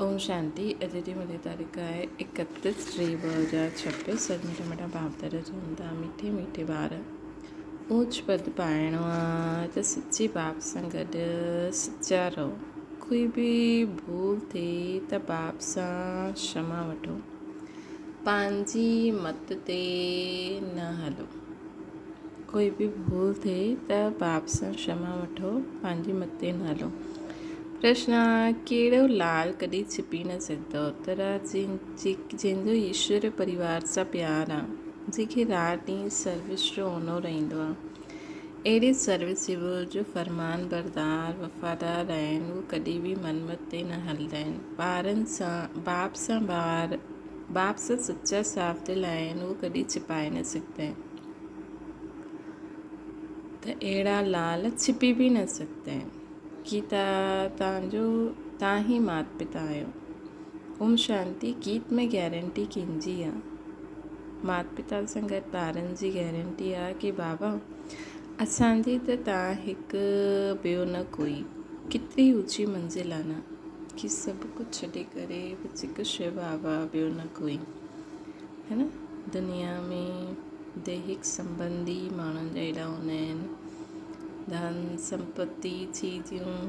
اوم شانتي اڄ جي مدي تاريخ آهي 31 ٽي 2026 سڄ مٺا مٺا باپ دادا چون ٿا مٺي مٺي ٻار اوچ پد پائڻو آ ته سچي باپ سان گڏ سچا رهو ڪوئي به ڀول ٿئي ته باپ سان شما وٺو پنهنجي مت تي نه هلو ڪوئي به ڀول ٿئي ته باپ سان شما وٺو پنهنجي مت تي نه هلو پرشن، ڪهڙو لال ڪڏهن ڇپي نه سگهندو؟ اتر، جنهن جو ايشور پريوار سان پيار آ، جنهن کي رات ڏينهن سروس جو اونو رهندو آ. اهڙي سروس سيول جو فرمان بردار، وفادار آهن، هو ڪڏهن به من مت تي نه هلندا آهن. ٻارن سان، باپ سان ٻار، باپ سان سچا صاف دل آهن، هو ڪڏهن ڇپائي نه سگهندا آهن. ته اهڙا لال ڇپي به نه سگهندا آهن. گيتا تان جو تان هي مات پتا آهيو. اوم شانتي گيت ۾ گيرنٽي ڪنهن جي آ؟ مات پتا سان گڏ ٻارن جي گيرنٽي آ ڪي بابا اسان جي ته تان هڪ ٻيو نه ڪوئي. ڪيتري اوچي منزل آ نه ڪي سڀ ڪجهه ڇڏي ڪري بس هڪ شو بابا ٻيو نه ڪوئي. هي نه دنيا ۾ ديهڪ سنبنڌي ماڻهن جا ايڏا هوندا آهن ڌن سمپتي چيزيون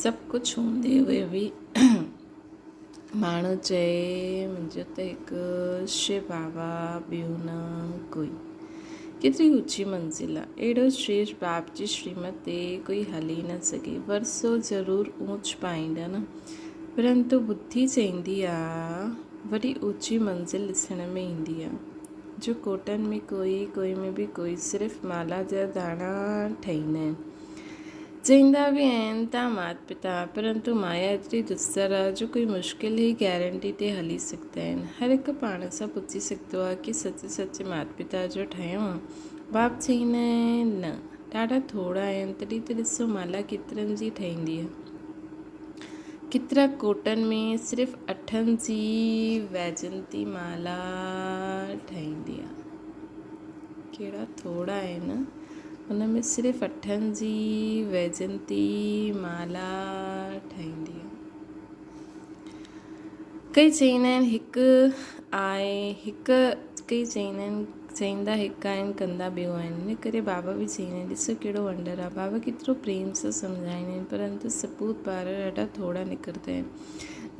سڀ ڪجهه هوندي هوئي به ماڻهو چئي منهنجو ته هڪ شو بابا ٻيو نه ڪوئي ڪيتري اوچي منزل آهي اهڙو شريشٺ باپ جي شريمت تي ڪوئي هلي نه سگهي ورثو ضرور اوچ پائيندا نه پرنتو ٻڌي چئيندي آ وڏي اوچي منزل ڏسڻ ۾ ايندي آ جو ڪوٽن ۾ ڪوئي ڪوئي ۾ به ڪوئي صرف مالا جا داڻا ٺهيندا آهن. چئيندا به آهن ته مات پتا پرنتو مايا ايتري دستر آ جو ڪوئي مشڪل ئي گيرنٽي تي هلي سگهندا آهن. هر هڪ پاڻ سان پڇي سگهندو آ ڪي سچ سچ مات پتا جو ٺهيو آ؟ باپ چئيندا آهن نه ڏاڍا ٿورا آهن تڏهن ته ڏسو مالا ڪيترن جي ٺهيندي آ. ڪيترا ڪوٽن ۾ صرف اٺن جي ويجنتي مالا ٺهيندي آ. ڪهڙا ٿورا آهن ان ۾ صرف اٺن جي ويجنتي مالا ٺهيندي آ. ڪئي چئيندا آهن هڪ آهي هڪ ڪئي چئيندا آهن چئيندا هڪ آهن ڪندا ٻيو آهن ان ڪري بابا به چئيندا آهن ڏسو ڪهڙو ونڊر آهي بابا ڪيترو پريم سان سمجهائيندا آهن پرنتو سپوت ٻار ڏاڍا ٿورا نڪرندا آهن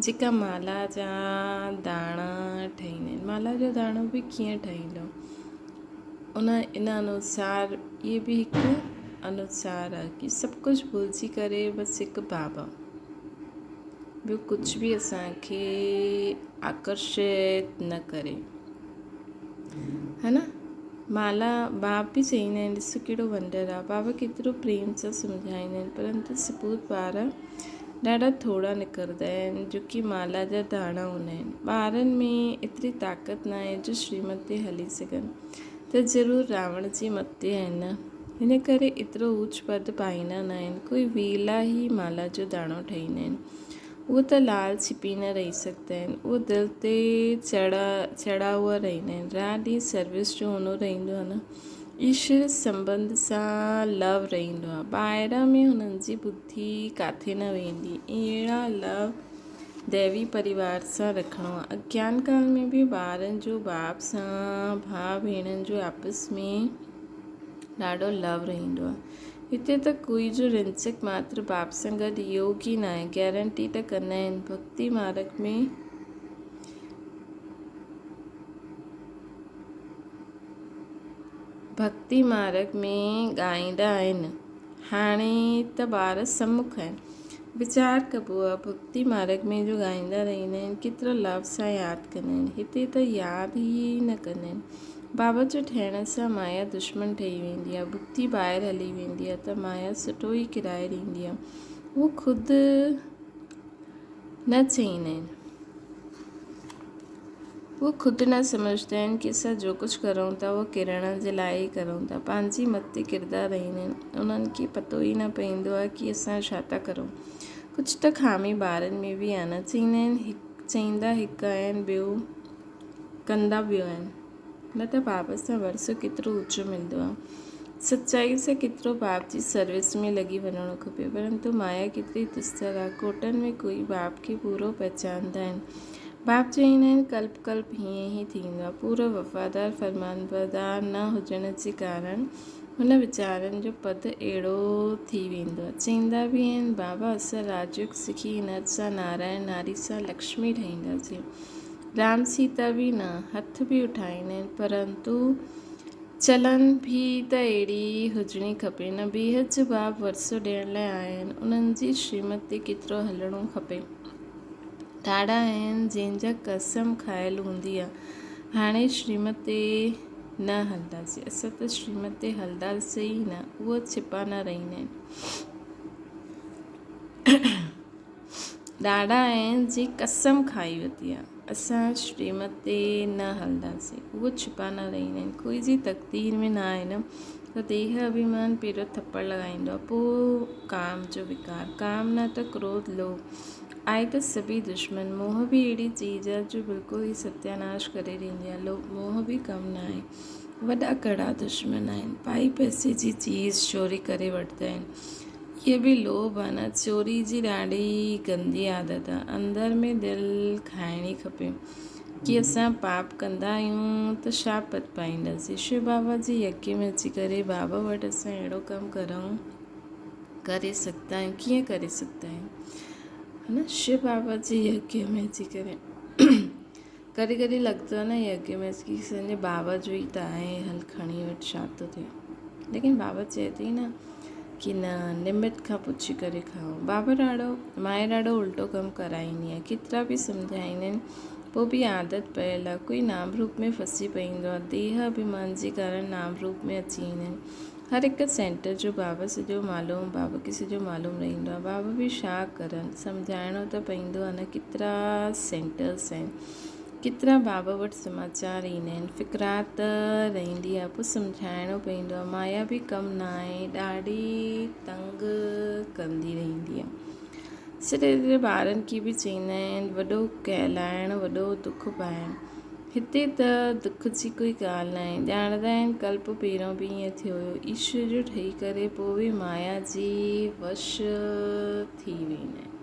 جيڪا مالا جا داڻا ٺهيندا آهن مالا جو داڻو به ڪيئن ٺهيندو ان ان انوسار اهي به هڪ انوسار آهي ڪي سڀ ڪجهه ڀلجي ڪري بس هڪ بابا ٻيو ڪجهه به اسان کي آڪرشت نه ڪري ها نه مالا باپ به چئيندا آهن ڏس ڪهڙو ونڊر آ بابا ڪيترو پريم سان سمجهائيندا آهن پرنتو سپوت ٻار ڏاڍا ٿورا نڪرندا آهن جو ڪي مالا جا داڻا هوندا آهن ٻارن ۾ ايتري طاقت نه آهي جو شريمت تي هلي سگهن ته ضرور راوڻ جي مت تي آهن نه هن ڪري ايترو اوچ پد پائيندا نه آهن ڪوئي ويلا ئي مالا جو داڻو ٺهيندا آهن اهو ته لال ڇپي نه رهي سگهندا آهن اهو دل تي چڙها چڙها هئا رهندا آهن رات ڏينهن سروس جو اونو رهندو آهي نه ايشور سنبنڌ سان لو رهندو آهي ٻاهران ۾ هنن جي ٻڌي ڪاٿي نه ويندي اهڙا لو ديوي پريوار سان رکڻو آهي اگيان ڪال ۾ به ٻارن جو باپ سان ڀاء ڀيڻن جو آپس ۾ ڏاڍو لو رهندو آهي هتي ته ڪوئي جو رنچڪ ماتر باپ سان گڏ يوگ ئي ناهي گيرنٽي ته ڪندا آهن ڀڳتي مارگ ۾ ڀڳتي مارگ ۾ ڳائيندا آهن هاڻي ته ٻار سمک آهن ويچار ڪبو آهي ڀڳتي مارگ ۾ جو ڳائيندا رهندا آهن ڪيترو لو سان ياد ڪندا آهن هتي ته ياد ئي نه ڪندا آهن بابا جو ٺهڻ سان مايا دشمن ٺهي ويندي آهي ڀڳتي ٻاهر هلي ويندي آهي ته مايا سٺو ئي ڪرائي ڏيندي آهي هو خود نه چئيندا آهن هو خود نه سمجهندا آهن ڪي اسان جو ڪجهه ڪرون ٿا اهو ڪرڻ جي لاء ئي ڪرون ٿا. پنهنجي مت تي ڪردا رهندا آهن. انهن کي پتو ئي نه پوندو آهي ڪي اسان ڇا ٿا ڪرون. ڪجهه ته خامي ٻارن ۾ به آهي نه. چئيندا آهن چئيندا هڪ آهن ٻيو ڪندا ٻيو آهن. نه ته بابا سان ورثو ڪيترو اوچو ملندو آهي. سچائي سان ڪيترو باپ جي سروس ۾ لڳي وڃڻو کپي پرنتو مايا ڪيتري دستر آ ڪوٽن ۾ ڪوئي باپ کي پورو پهچاندا آهن باپ چئيندا آهن ڪلپ ڪلپ هيئن ئي ٿيندو آ پورو وفادار فرمانبردار نه هجڻ جي ڪارڻ هن ويچارن جو پد اهڙو ٿي ويندو آ چئيندا به آهن بابا اسان راجيوگ سکي نر سان نارائڻ ناري سان لڪشمي ٺهينداسين رام سيتا به نه هٿ به اٺائيندا آهن پرنتو چلن به ته اهڙي ئي هجڻي کپي نه. بيحد جو باب ورثو ڏيڻ لاء آيا آهن، انهن جي شريمت تي ڪيترو هلڻو کپي. ڏاڍا آهن جنهن جا قسم کايل هوندي آ، هاڻي شريمت تي نه هلنداسين. اسان ته شريمت تي هلنداسين ئي نه، اهو ڇپا نه رهندا آهن. ڏاڍا آهن جي قسم کائي ورتي آ اسان شريمت تي نه هلنداسين اهو ڇپا نه رهندا آهن ڪوئي جي تقدير ۾ نه آهي نه ته ديهه اڀيمان پهريون ٿپڙ لڳائيندو آ پوء ڪام جو وڪار ڪام نه ته ڪروڌ لوڀ آهي ته سڀئي دشمن موهه به اهڙي چيز آ جو بلڪل ئي ستياناش ڪري ڏيندي آ لوڀ موهه به ڪم نه آهي وڏا ڪڙا دشمن آهن پائي پئسي جي چيز چوري ڪري وٺندا آهن اهو به لوڀ آ نه چوري جي ڏاڍي گندي عادت آ اندر ۾ دل کائڻي کپي ڪي اسان پاپ ڪندا آهيون ته ڇا پت پائينداسين شو بابا جي يگي ۾ اچي ڪري بابا وٽ اسان اهڙو ڪم ڪرون ڪري سگهندا آهيون ڪيئن ڪري سگهندا آهيون ها نه شو بابا جي يگي ۾ اچي ڪري ڪڏهن ڪڏهن لڳندو آهي نه يگي ۾ اچي ڪي سنجي بابا جو ئي ته آهي هل کڻي وٺ ڇا ٿو ٿئي ليڪن بابا چئي ٿي نه ڪي نه نمت کان پڇي ڪري کائو بابا ڏاڍو مائي ڏاڍو الٽو ڪم ڪرائيندي آهي ڪيترا به سمجهائيندا آهن پوء به عادت پيل آهي ڪوئي نام روپ ۾ ڦسي پئيندو آهي ديهه اڀيمان جي ڪارڻ نام روپ ۾ اچي ويندا آهن هر هڪ سينٽر جو بابا سڄو معلوم بابا کي سڄو معلوم رهندو آهي بابا به ڇا ڪرن سمجهائڻو ته پئيندو آهي نه ڪيترا سينٽرس آهن ڪيترا بابا وٽ سماچار ايندا آهن فڪرات ته رهندي آهي پوء سمجهائڻو پئيندو آهي مايا به ڪم نه آهي ڏاڍي تنگ ڪندي رهندي آهي سري سري ٻارن کي به چئيندا آهن وڏو ڪهلائڻ وڏو دک پائڻ هتي ته دک جي ڪوئي ڳالهه ناهي. ڄاڻندا آهن ڪلپ پهريون به ائين ٿيو هيو. ايشور جو ٺهي ڪري پوء به مايا جي وش ٿي ويندا آهن.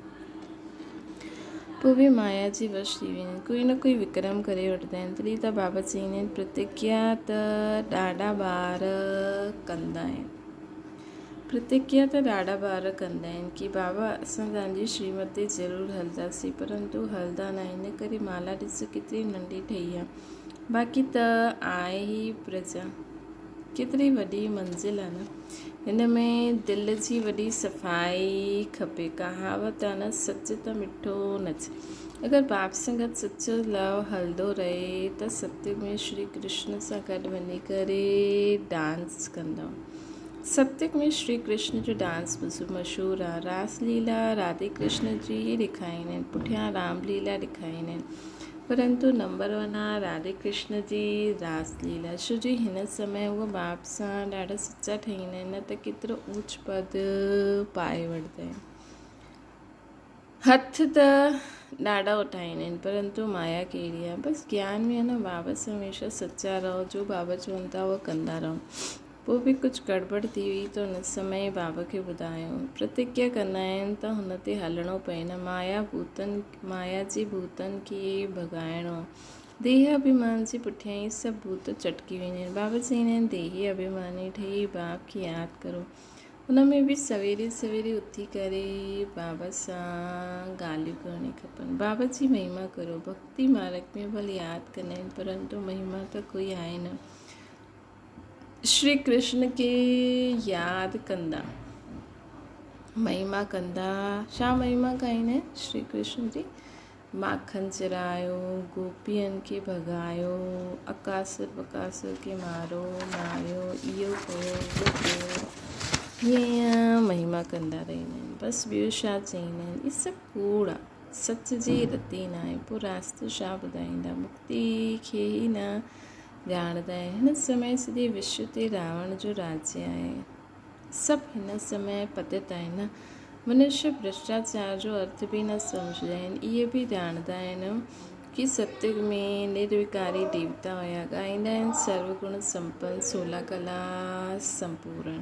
پوء به مايا جي وش ٿي ويندا آهن. ڪوئي نه ڪوئي وڪرم ڪري وٺندا آهن. تڏهن ته بابا چئيندا آهن پرتگيا ته ڏاڍا ٻار ڪندا آهن. پرتگيا ته ڏاڍا ٻار ڪندا آهن ڪي بابا اسان توهان جي شريمت تي ضرور هلنداسين پرنتو هلندا نه آهن ان ڪري مالا ڏس ڪيتري ننڍي ٺهي آهي باقي ته آهي ئي پرجا ڪيتري وڏي منزل آهي نه هن ۾ دل جي وڏي صفائي کپي ڪهاوت آهي نه سچ ته مٺو نچ اگر باپ سان گڏ سچو لو هلندو رهي ته ستيوگ ۾ شري ڪرشن سان گڏ وڃي ڪري ڊانس ڪندو ستيوگ ۾ شري ڪرشن جو ڊانس به مشهور آ. راس ليلا راڌي ڪرشن جي ئي ڏيکاريندا آهن. پٺيان رام ليلا ڏيکاريندا آهن. پرنتو نمبر ون آ راڌي ڪرشن جي راس ليلا. ڇو جي هن سمي هو باپ سان ڏاڍا سچا ٺهيندا آهن نه ته ڪيترو اوچ پد پائي وٺندا آهن. هٿ ته ڏاڍا اٺائيندا آهن پرنتو مايا ڪهڙي آهي بس گيان ۾ نه بابا سان هميشه سچا رهو جو بابا چون ٿا اهو ڪندا رهو پوء به ڪجهه گڙٻڙ ٿي وئي ته ان سمي بابا کي ٻڌايو پرتگيا ڪندا آهن ته هن تي هلڻو پئي نه مايا ڀوتن مايا جي ڀوتن کي ڀڳائڻو ديهه اڀيمان جي پٺيان ئي سڀ ڀوت چٽڪي ويندا آهن بابا چئيندا آهن ديهي اڀيماني ٺهي باپ کي ياد ڪرو ان ۾ به سويري سويري اٿي ڪري بابا سان ڳالهيون ڪرڻي کپن. بابا جي مهما ڪرو. ڀڳتي مارڳ ۾ ڀل ياد ڪندا آهن پرنتو مهما ته ڪوئي آهي نه. شري ڪرشن کي ياد ڪندا مهما ڪندا. ڇا مهما ڪائيندا آهن شري ڪرشن جي؟ ماکن چرايو، گوپين کي ڀڳايو، اڪاسر بڪاسر کي مارو، ماريو، اهو ڪيو، اهو ڪيو، هيئن مهما ڪندا رهندا آهن. بس ٻيو ڇا چئيندا آهن. اهي سڀ ڪوڙ آ. سچ جي رتي ناهي. پوء راستو ڇا ٻڌائيندا. مڪتي کي ئي نه ڄاڻندا آهن. هن سمي سڄي وشو تي راوڻ جو راجيه آهي. سڀ هن سمي پتت آهن. منشيه ڀرشٽاچار جو ارٿ به نه سمجهندا آهن. اهي به ڄاڻندا آهن ڪي ستيگ ۾ نروڪاري ديوتا هيا. ڳائيندا آهن سرو گڻ سمپن سولا ڪلا سمپورڻ.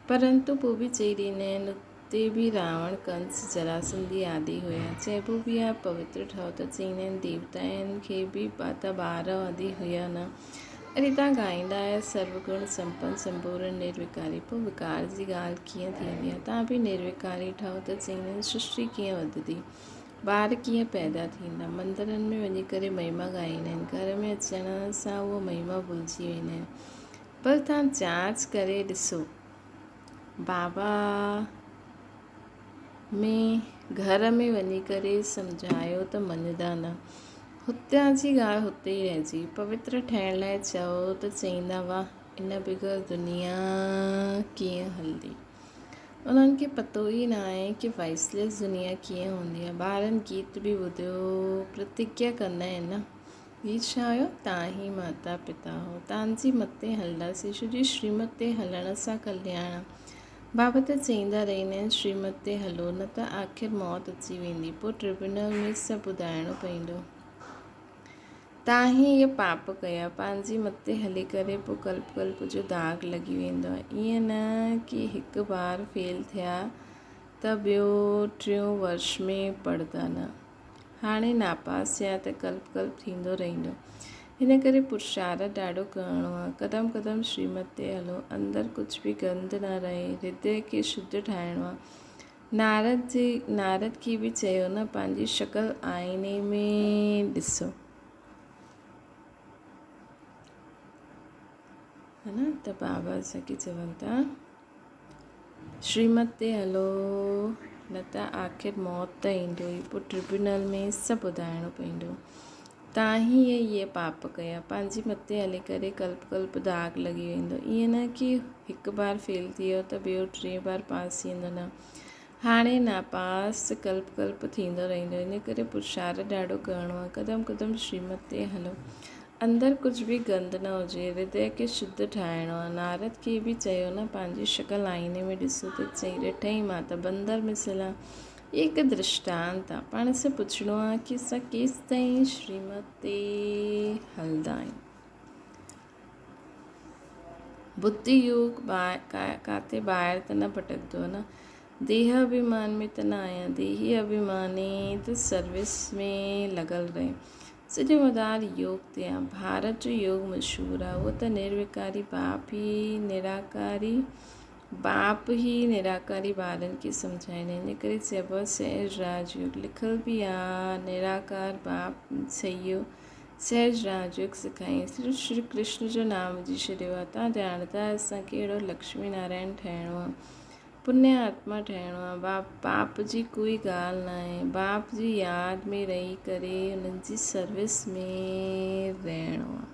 پرنتو پوء به چئي ڏيندا آهن اتي به راوڻ، ڪنس، جراسنڌي آدي هيا. چئبو به آهي پوتر ٺهو ته چئيندا آهن ديوتائن کي به ته ٻار آدي هيا نه. اري تان ڳائيندا آهيو سرو گڻ سمپن سمپورڻ نروڪاري پوء وڪار جي ڳالهه ڪيئن ٿيندي آهي. تان به نروڪاري ٺهو ته چئيندا آهن سرشٽي ڪيئن وڌندي. ٻار ڪيئن پيدا ٿيندا؟ مندرن ۾ وڃي ڪري مهما ڳائيندا آهن. گهر ۾ اچڻ سان اهو مهما ڀلجي ويندا آهن. پر توهان جاچ ڪري ڏسو. بابا ۾ گهر ۾ وڃي ڪري سمجهايو ته مڃدا نه. هتان جي ڳالهه هتي ئي رهجي. پوتر ٺهڻ لاء چئو ته چئيندا واهه ان بغير دنيا ڪيئن هلندي. انهن کي پتو ئي ناهي ڪي وائسليس دنيا ڪيئن هوندي آهي. ٻارن گيت به ٻڌيو پرتگيا ڪندا آهن نه. گيت ڇا هيو؟ تان هي ماتا پتا هو تان جي مت تي هلنداسين ڇو جي شريمت تي هلڻ سان ڪلياڻ آ. بابا ته چئيندا رهندا آهن شريمت تي هلو نه ته آخر موت اچي ويندي پوء ٽربيونل ۾ سڀ ٻڌائڻو پئيندو. تان هي اهي پاپ ڪيا، پنهنجي مت تي هلي ڪري پوء ڪلپ ڪلپ جو داغ لڳي ويندو آهي. ائين نه ڪي هڪ بار فيل ٿيا ته ٻيو ٽيون ورش ۾ پڙهندا نه. هاڻي ناپاس ٿيا ته ڪلپ ڪلپ ٿيندو رهندو. هن ڪري پرشارٿ ڏاڍو ڪرڻو آهي. قدم قدم شريمت تي هلو. اندر ڪجهه به گند نه رهي. هردي کي شڌ ٺاهڻو آهي. نارد جي نارد کي به چيو نه پنهنجي شڪل آئيني ۾ ڏسو ها نه ته بابا اسان کي چون ٿا شريمت تي هلو نه ته آخر موت ته ايندو ئي پوء ٽربيونل ۾ سڀ ٻڌائڻو پوندو تان هي اهي پاپ ڪيا پنهنجي مت تي هلي ڪري ڪلپ ڪلپ داغ لڳي ويندو ائين نه ڪي هڪ بار فيل ٿي ويو ته ٻيو ٽئين بار پاس ٿي ويندو نه هاڻي ناپاس ڪلپ ڪلپ ٿيندو رهندو ان ڪري پرشارٿ ڏاڍو ڪرڻو آهي قدم قدم شريمت تي هلو اندر ڪجهه به گند نه هجي هردي کي شڌ ٺاهڻو آهي نارد کي به چيو نه پنهنجي شڪل آئيني ۾ ڏسو ته چئي ڏٺئي مان ته بندر مثل آهيان هي هڪ درشٽانت آ. پاڻ سان پڇڻو آ ڪي اسان ڪيستائين شريمت تي هلندا آهيون. ٻڌي يوگ ڪاتي ٻاهر ته نه ڀٽڪندو نه. ديهه اڀيمان ۾ ته نه آهيان. ديهي اڀيماني ته سروس ۾ لڳل رهي. سڄو مدار يوگ تي آ. ڀارت جو يوگ مشهور آ. اهو ته نروڪاري باپ ئي نراڪاري باپ ئي نراڪاري ٻارن کي سمجهائيندا آهن، ان ڪري چئبو آهي سهج راج يوگ لکيل به آ، نراڪار باپ سهيو سهج راج يوگ سکائين، صرف شري ڪرشن جو نام وجهي ڇڏيو آ، تان ڄاڻندا آهيو اسان کي اهڙو لڪشمي نارائڻ ٺهڻو آ، پني آتما ٺهڻو آ، باپ باپ جي ڪوئي ڳالهه ناهي، باپ جي ياد ۾ رهي ڪري انهن جي سروس ۾ رهڻو آ.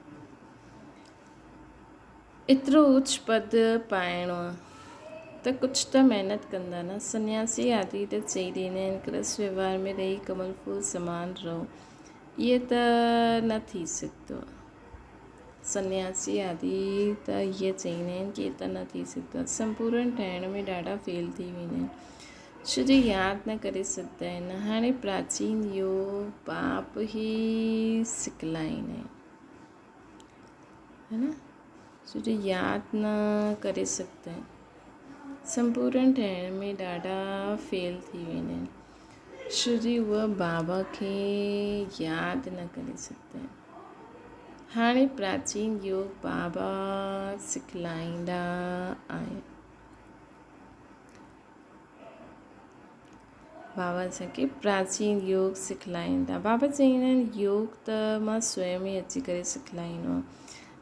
ايترو اوچ پد پائڻو آ ته ڪجهه ته محنت ڪندا نه. سنياسي آدي ته چئي ڏيندا آهن گرهست وهنوار ۾ رهي ڪمل ڦول سمان رهو. اهي ته نه ٿي سگهندو آ. سنياسي آدي ته اهي چئيندا آهن ڪي ته نه ٿي سگهندو آ. سمپورڻ ٺهڻ ۾ ڏاڍا فيل ٿي ويندا آهن. ڇو جو ياد نه ڪري سگهندا آهن. هاڻي پراچين يوگ پاپ ئي سکلائيندا آهن. ها نه ڇو جو ياد نه ڪري سگهندا آهن سمپورڻ ٺهڻ ۾ ڏاڍا فيل ٿي ويندا آهن ڇو جي اها بابا کي ياد نه ڪري سگهندا آهن هاڻي پراچين يوگ بابا سکلائيندا آهن بابا اسان کي پراچين يوگ سکلائين ٿا. بابا چئيندا آهن يوگ ته مان سويم ئي اچي ڪري سکلائيندو آهيان.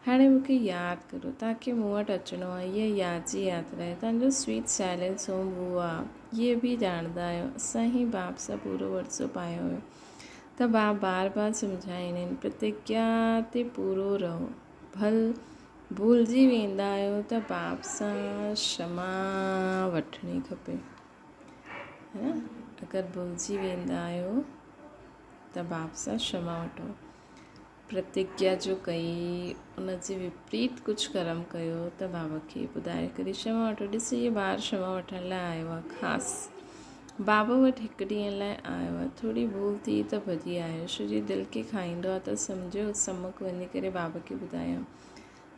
هاڻي مون کي ياد ڪرو توهان کي مون وٽ اچڻو آهي هيء ياد جي ياترا آهي. توهان جو سويٽ سائلنس هوم اهو آهي. هيء به ڄاڻندا آهيو. اسان هي باب سان پورو ورثو پايو هيو ته باب بار بار سمجهائيندا آهن پرتگيا تي پورو رهو. ڀل ڀلجي ويندا آهيو ته باپ سان شما وٺڻي کپي ها اگر ڀلجي ويندا آهيو ته باپ سان شما وٺو پرتگيا جو ڪئي ان جي وپريت ڪجهه ڪرم ڪيو ته بابا کي ٻڌائي ڪري شما وٺو ڏس هي ٻار شما وٺڻ لاء آيو آهي خاص بابا وٽ هڪ ڏينهن لاء آيو آهي. ٿوري ڀول ٿي ته ڀڄي آيو. ڇو جي دل کي کائيندو آهي ته سمجهيو سمڪ وڃي ڪري بابا کي ٻڌايان.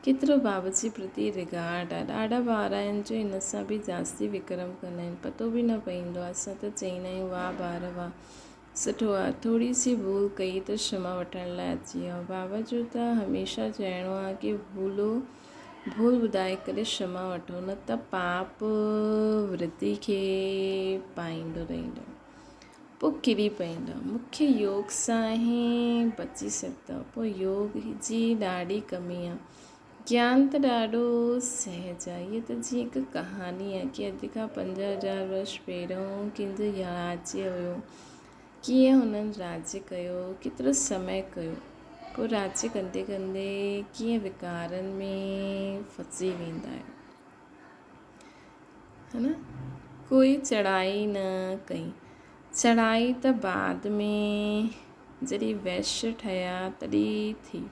ڪيترو بابا جي پرتي رگارڊ آهي. ڏاڍا ٻار آهن جو هن سان به جاستي وڪرم ڪندا آهن. پتو به نه پئيندو آهي. اسان ته چئيندا آهيون واهه ٻار واهه. سٺو آهي. ٿوري سي ڀول ڪئي ته شما وٺڻ لاء اچي ويو. بابا جو ته هميشه چئڻو آهي ڪي ڀولو ڀول ٻڌائي ڪري شما وٺو نه ته پاپ ورتي کي پائيندو رهندو. پوء ڪري پئيندو. مکيه يوگ سان ئي بچي سگهندو. پوء يوگ جي ڏاڍي ڪمي آهي. گيان ته ڏاڍو سهج آهي. هيء ته جيئن هڪ ڪهاڻي آهي ڪي اڄ کان 5000 ورش پهريون ڪنهن جو راجيه هيو، ڪيئن هنن راجيه ڪيو، ڪيترو سمي ڪيو، پوء راجيه ڪندي ڪندي ڪيئن وڪارن ۾ ڦسي ويندا آهيو. ها نه؟ ڪوئي چڙهائي نه ڪئي. چڙهائي ته بعد ۾ جڏهن وئشيه ٺهيا تڏهن ٿي.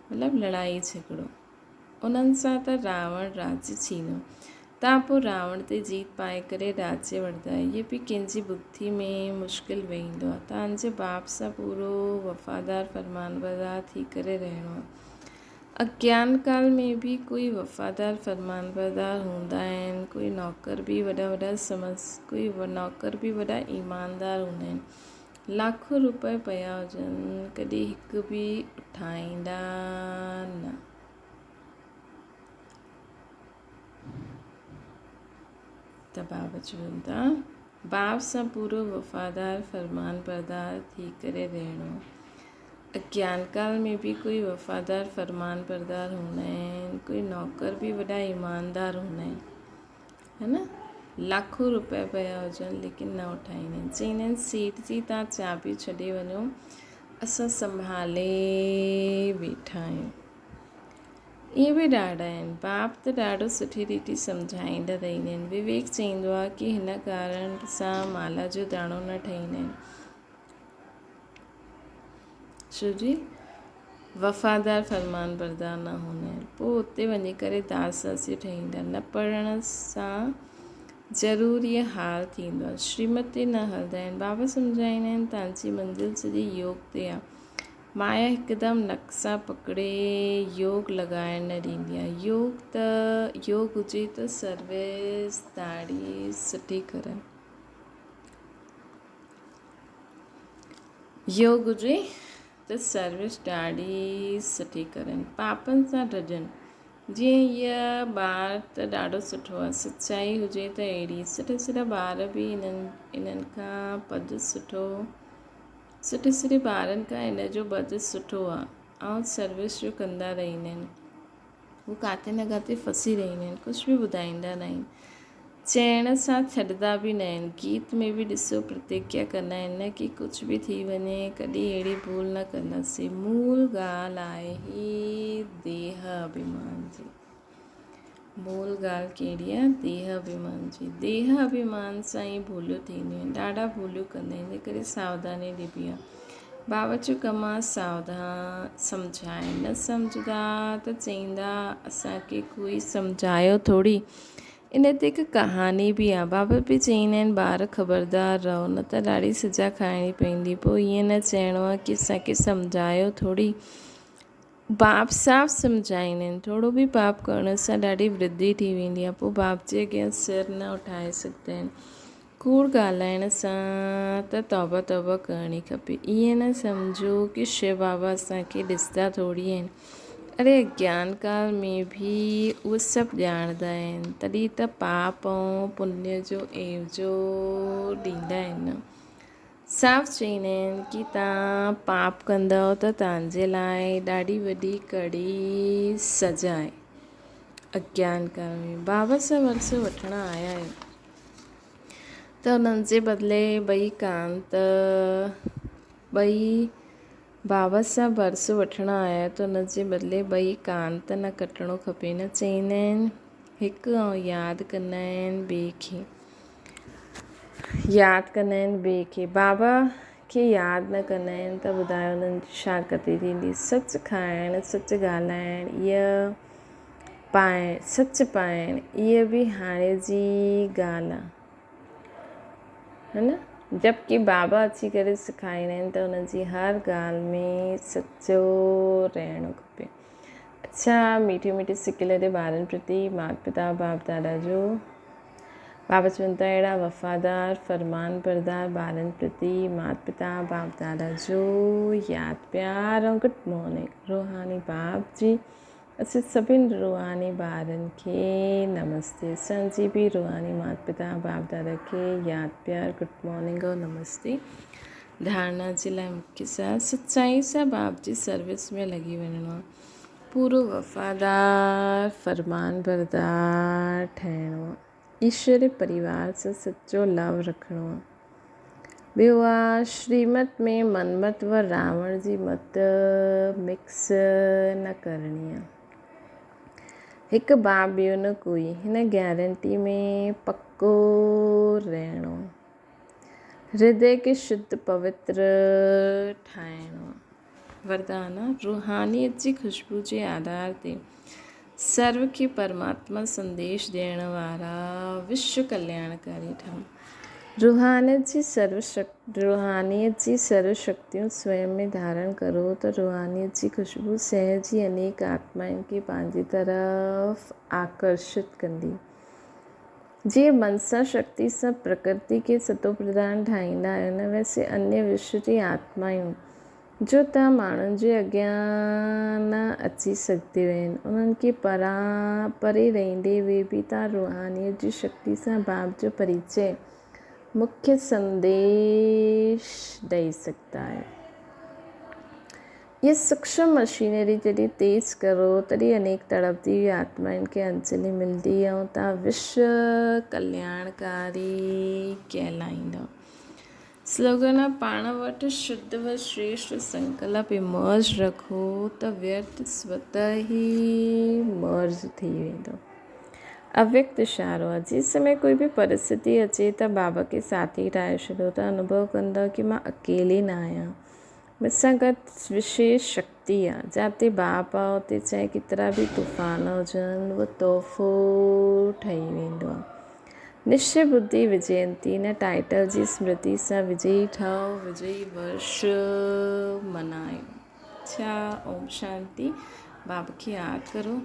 مطلب لڙائي جهڳڙو. انهن سان ته راوڻ راڄ ڇينو. تان پوء راوڻ تي جيت پائي ڪري راڄ وٺندا. اهي به ڪنهن جي ٻڌي ۾ مشڪل ويهندو آهي. تان جي باپ سان پورو وفادار فرمانبردار ٿي ڪري رهڻو آهي. اگيان ڪال ۾ به ڪوئي وفادار فرمانبردار هوندا آهن، ڪوئي نوڪر به وڏا وڏا سمجھ ڪوئي نوڪر به وڏا ايماندار هوندا آهن. لاکون روپيه پيا هجن، ڪڏهن هڪ به اٺائيندا نه. ته بابا چون ٿا، باپ سان پورو وفادار فرمانبردار ٿي ڪري رهڻو. اگيان ڪال ۾ به ڪوئي وفادار فرمانبردار هوندا آهن، ڪوئي نوڪر به وڏا ايماندار هوندا آهن. ها نه لاکون روپيا پيا هجن ليڪن نه اٺائيندا آهن چئيندا آهن سيٺ جي تان چاٻي ڇڏي وڃو اسان سنڀالي ويٺا آهيون اهي به ڏاڍا آهن باپ ته ڏاڍو سٺي ريتي سمجهائيندا رهندا آهن وويڪ چئيندو آهي ڪي هن ڪارڻ سان مالا جو داڻو نه ٺهيندا آهن ڇو جي وفادار فرمانبردار نه هوندا آهن پوء اتي وڃي ڪري داس داسي ٺهيندا نه پڙهڻ سان ضرور اهي حال ٿيندو آهي شريمت تي نه هلندا آهن بابا سمجهائيندا آهن تانجي منزل سڄي يوگ تي آهي مايا هڪدم نڪ سان پڪڙي يوگ لڳائڻ نه ڏيندي آهي يوگ ته يوگ هجي ته سروس ڏاڍي سٺي ڪرن يوگ هجي ته سروس ڏاڍي سٺي ڪرن. پاپن سان ڊڄن. جيئن هيء ٻار ته ڏاڍو سٺو آهي. سچائي هجي ته اهڙي. سٺا سٺا ٻار به انهن انهن کان پد سٺو سٺي سٺي ٻارن کان هن جو پد سٺو آهي. ۽ سروس جو ڪندا رهندا آهن. هو ڪاٿي نه ڪاٿي ڦسي رهندا آهن، ڪجهه به ٻڌائيندا نه آهن، چئڻ سان ڇڏندا به نه آهن، گيت ۾ به ڏسو پرتگيا ڪندا آهن نه ڪي ڪجهه به ٿي وڃي ڪڏهن اهڙي ڀول نه ڪنداسين، مول ڳالهه آهي هي ديهه اڀيمان جي. مول ڳالهه ڪهڙي آهي؟ ديهه اڀيمان جي. ديهه اڀيمان سان ئي ڀوليون ٿينديون آهن، ڏاڍا ڀوليون ڪندا آهن، ان ڪري ساوڌاني ڏبي آهي. بابا جو ڪم آ ساوڌان سمجهائڻ، نه سمجهندا ته چئيندا اسان کي ڪوئي سمجهايو ٿوري. ان تي هڪ ڪهاڻي به آ. بابا به چئيندا آهن ٻار خبردار رهو نه ته ڏاڍي سزا کائڻي پوندي. پوء ائين نه چئڻو آ ڪي اسان کي سمجهايو ٿوري. باپ صاف سمجهائيندا آهن. ٿورو به پاپ ڪرڻ سان ڏاڍي ورڌي ٿي ويندي آهي. پوء باپ جي اڳيان سر نه اٺائي سگهندا آهن. ڪوڙ ڳالهائڻ سان ته توبه توبه ڪرڻي کپي. ائين نه سمجهو ڪي شو بابا اسان کي ڏسندا ٿوري آهن. اڙي اگيان ڪال ۾ به اهي سڀ ڄاڻندا آهن. تڏهن ته پاپ ۽ پڃ جو عيوضو ڏيندا آهن نه. صاف چئيندا آهن ڪي تان پاپ ڪندؤ ته تانجي لاء ڏاڍي وڏي ڪڙي سزا آهي. اگيان ڪال ۾ بابا سان ورثو وٺڻ آيا آهيو ته انهن جي بدلي ٻئي ڪان ته ٻئي بابا سان ورثو وٺڻ آيا آهيو ته ان جي بدلي ٻئي ڪان ته نه ڪٽڻو کپي نه چئيندا آهن هڪ ۽ ياد ڪندا آهن ٻئي کي. ياد ڪندا آهن ٻئي کي. بابا کي ياد نه ڪندا آهن ته ٻڌايو انهن جي ڇا گتي ٿيندي. سچ کائڻ، سچ ڳالهائڻ، اها پائڻ، سچ پائڻ، اها به هاڻي جي ڳالهه آ. ها نه؟ جبڪه بابا اچي ڪري سکائيندا آهن ته انهن جي هر ڳالهه ۾ سچو رهڻو کپي. اڇا ميٺي ميٺي سڪيلڌي ٻارن پرتي مات پتا باپ دادا جو بابا چون ٿا اهڙا وفادار فرمان بردار ٻارن پرتي مات پتا باپ دادا جو ياد پيار ۽ گڊ مارننگ روحاني باپ جي اسين سڀن روحاني ٻارن کي نمستي اسان جي به روحاني مات پتا باپ دادا کي ياد پيار گڊ مارننگ اور نمستي ڌارڻا جي لاء مکي سان سچائي سان باپ جي سروس ۾ لڳي وڃڻو آهي پورو وفادار فرمان بردار ٺهڻو آهي ايشوري پريوار سان سچو لو رکڻو آ. ٻيو آ شريمت ۾ منمت و راوڻ جي مت مڪس نه ڪرڻي آ. هڪ باب ٻيو نه ڪوئي. هن گيرنٽي ۾ پڪو رهڻو آ. هردي کي شڌ پوتر ٺاهڻو آ. وردان، روحانيت جي خوشبو جي آڌار تي سرو کي پرماتما سنديش ڏيڻ وارا وشو ڪلياڻڪاري ٺهو. روحانيت جي سرو روحانيت جي سرو شڪتيون سوئم ۾ ڌارڻ ڪرو ته روحانيت جي خوشبو سهج ئي انيڪ آتمائن کي پنهنجي طرف آڪرشت ڪندي. جيئن منسا شڪتي سان پرڪرتي کي ستوپرڌان ٺاهيندا آهيو نه ويسي انيه وشو جي آتمائون جو توهان ماڻهن جي اڳيان نه اچي سگهنديون آهن انهن کي پران پري رهندي اهي به توهان روحانيت جي شڪتي سان باپ جو پريچي مکيه سنديش ڏئي سگهندا آهيو. اها سوڪشم مشينري جڏهن تيز ڪرو تڏهن انيڪ تڙپدي هئي آتمائن کي انجلي ملندي ۽ تان وشو ڪلياڻڪاري ڪهلائيندؤ. سلوگن آ پاڻ وٽ شڌ و شريشٽ سنڪلپ ايمرج رکو ته ويرٿ سوته ئي مرج ٿي ويندو. اويڪت اشارو آ جنهن سمي ڪوئي به پرسٿتي اچي ته بابا کي ساٿي ٺاهي ڇڏو ته انوڀو ڪندؤ ڪي مان اڪيلي نه آهيان. مون سان گڏ وشيش شڪتي آ. جاتي باپ آ اتي چاهي ڪيترا به طوفان هجن اهو تحفو ٺهي ويندو آ. نشچي ٻڌي وجينتي ان ٽائيٽل جي سمرتي سان وجئي ٺهو وجئي ورش منايو. اڇا اوم شانتي باب کي ياد ڪرو.